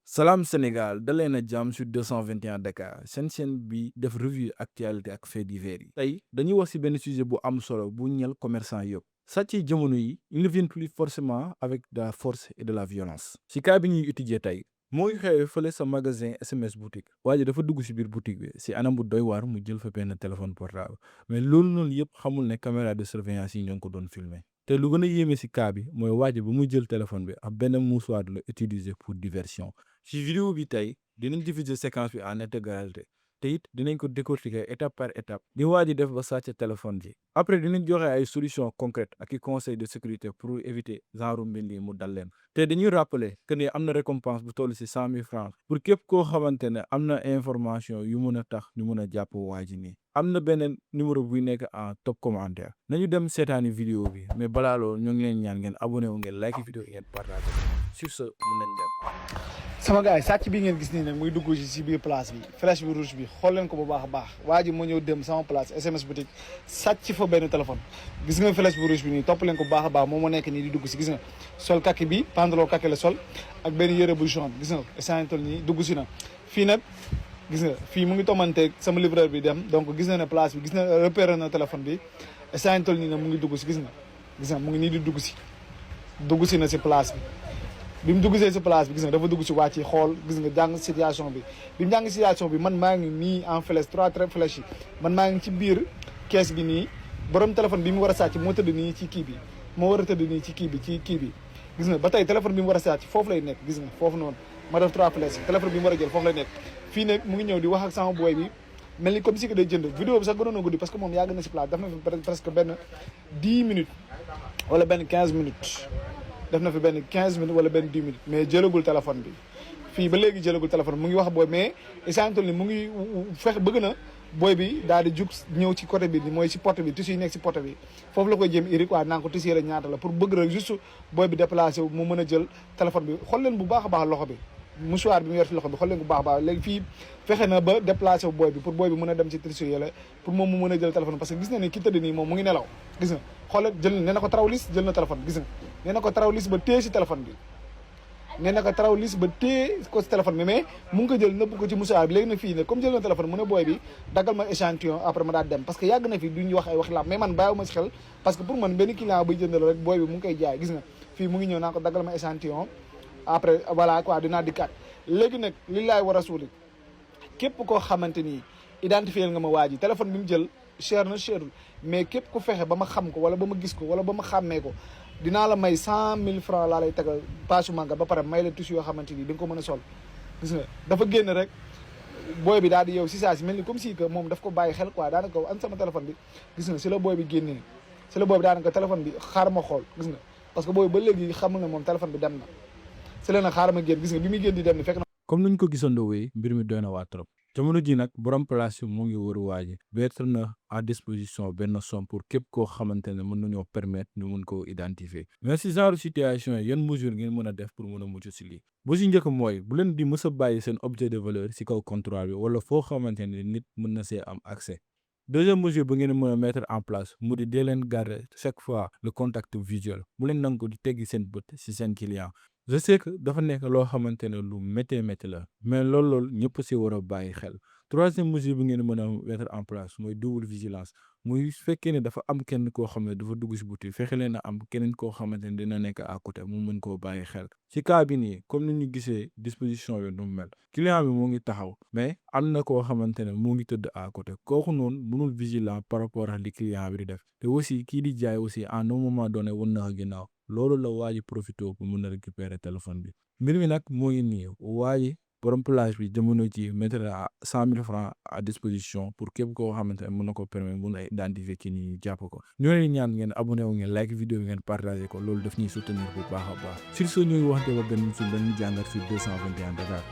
Salam Sénégal dalee na jàmm sur 221 Dakar seen chaîne bi def revue actualité ak fait divers yi tey dañuy wax ci benn sujet bu am solo bu ñeel commerçant yëpp sàcc yi jamono yi ils ne viennent plus forcément avec de la force et de la violence ci cas bi ñuy étudier tey moo ngi xewee fële sa magasin SMS boutique waa ji dafa dugg ci biir boutique bi ci anam bu doy waar mu jël fa benn téléphone portable mais loolu noonu yëpp xamul ne caméra de surveillance yi ñoo ngi ko doon filmer te lu gën a yéeme ci cas bi mooy waa ji ba muy jël téléphone bi ab benn mouchoir la utiliser pour diversion ci vidéo bi tey dinañ diviser séquence bi en intégralité te it dinañ ko décortiquer étape par étape ni waa ji def ba sàcc téléphone ji après dinañ joxe ay solutions concrètes ak i conseils de sécurité pour éviter genre mbir yi mu dal leen te dañuy rappeler que ni am na récompense bu toll ci 100 000 francs pour képp koo xamante ne am na information yu mën a tax ñu mën a jàpp waa ji nii am na beneen numéro buy nekk en top commentaire nañu dem seetaani vidéo bi mais balaa loolu ñoo ngi leen ñaan ngeen abonné wu ngeen like vidéo ngeen partage sur ce mun nañ dem. sama gars yi sàcc bi ngeen gis nii nag muy dugg ci biir place bi flèche bi rouge bi xool leen ko bu baax a baax waa ji moo ñëw dem sama place SMS boutique sàcc fa benn téléphone gis nga flèche bi rouge bi nii topp leen ko bu baax a baax moom moo nekk nii di dugg si gis nga sol kaki bi pantalon kaki la sol ak benn yére bu jaune gis nga essentiel nii dugg si na fii nag gis nga fii mu ngi tomanteeg sama livreur bi dem donc gis na ne place bi gis na repéré na téléphone bi essentiel nii nag mu ngi dugg si gis nga mu ngi nii di dugg si na si place bi mu dugg si place bi gis nga dafa dugg si wàcc xool gis nga jàng situation bi mu jàng situation bi man maa ngi nii en flèche 3 traits flèche yi man maa ngi ci biir kees bi nii borom téléphone bi mu war a sàcc moo tëdd nii ci kii bi moo war a tëdd nii ci kii bi gis nga ba tey téléphone bi mu war a sàcc foofu lay nekk gis nga foofu noonu ma def 3 flèches téléphone bi mu war a jël foofu lay nekk fii nag mu ngi ñëw di wax ak sama boy bi mel ni comme si que day jënd vidéo bi sax gënoon a guddi parce que moom yàgg na si place def na fi presque benn 10 minutes wala benn 15 minutes def na fi benn 15 minutes wala benn 10 minutes mais jëlagul téléphone bi fii ba léegi jëlagul téléphone mu ngi wax booy mais essentiel ni mu ngi fex bëgg na booy bi daal di jug ñëw ci côté bi mooy si porte bi tissu yi nekk si porte bi foofu la koy jéem iri quoi naan ko tissu la ñaata la pour bëgg rek juste booy bi déplacé wu mu mën a jël téléphone bi xool leen bu baax a baax loxo bi mouchoir bi mu yor ci loxo bi xool leen bu baax a baax léegi fii fexe na ba déplacé wu booy bi pour booy bi mën a dem ci tissu yële pour moom mu mën a jël téléphone parce que gis na ni ki tëdd nii moom mu ngi nelaw gis nga xoolal jël nee na ko trawlis jël na téléphone gis nga nee na ko trawlis ba téye si téléphone bi nee na ko trawlis ba téye ko si téléphone bi mais mu ngi ko jël nëbb ko ci mouchoir bi léegi nag fii ne comme jël na téléphone mu ne booy bi daggal ma échantillon après ma daal dem parce que yàgg na fi duñu wax ay wax laam mais man bàyyiwuma si xel parce que pour man benn client buy jëndal rek booy bi mu ngi koy jaay gis nga fii mu ngi ñëw naa ko daggal ma échantillon après voilà quoi dinaa dikkaat léegi nag li laay war a suuli képp koo xamante ni identifié nga ma waa ji téléphone bi mu jël cher na cherul mais képp ku fexe ba ma xam ko wala ba ma gis ko wala ba ma xàmmee ko dinaa la may 100 000 francs laa lay tegal paasu manga ba pare may la tissu yoo xamante ni di nga ko mën a sol gis nga dafa génn rek booy bi daal di yow si saa si mel ni comme si que moom daf ko bàyyi xel quoi daanaka an sama téléphone bi gis nga si la booy bi génnee si la booy bi daanaka téléphone bi xaar ma xool gis nga parce que booy ba léegi xamul ne moom téléphone bi dem na si la na xaar ma génn gis nga bi muy génn di dem ni fekk na comme nuñ ko gisandoo wee mbir mi doy na waa trop jamono ji nag borom place yi mu ngi wër waaji mettre na à disposition benn somme pour képp koo xamante ne mën nañoo permettre ñu mun koo identifier mais si genre situation yi yan mesure ngeen mën a def pour mën a mucc si lii bu si njëkk mooy bu leen di mës a bàyyi seen objet de valeur si kaw comptoir bi wala foo xamante ne nit mën na see am accès deuxième mesure bu ngeen mën a mettre en place mu di dee leen garder chaque fois le contact visuel bu leen nangu di teggi seen bët si seen client je sais que dafa nekk loo xamante ne lu métti la mais loolu ñëpp si war a bàyyi xel troisième mesure bi ngeen mën a mettre en place mooy double vigilance muy fekkee ne dafa am kenn koo xam ne dafa dugg si boutique fexe leen a am keneen koo xamante ne dina nekk à côté mu mën koo bàyyi xel ci cas bi nii comme ni ñu gisee disposition bi nu mu mel client bi mu ngi taxaw mais am na koo xamante ne mu ngi tëdd à côté kooku noonu mënul vigilant par rapport ak li client bi di def te aussi kii di jaay aussi à un moment donné wan na ko ginnaaw loolu la waa ji profité pour mun a récupérer téléphone bi mbir mi nag moo ngi nii waa ji borom plage bi jamono ji mettre à 100 000 francs à disposition pour képp koo xamante ne mën na ko permettre mun a identifier kii nii jàpp ko ñoo leen ñaan ngeen abonné wu ngeen like vidéo bi ngeen partagé ko loolu daf ñuy soutenir bu baax a baax sur ce ñuy waxante ba benn suñ benn jàngat sur 221 Dakar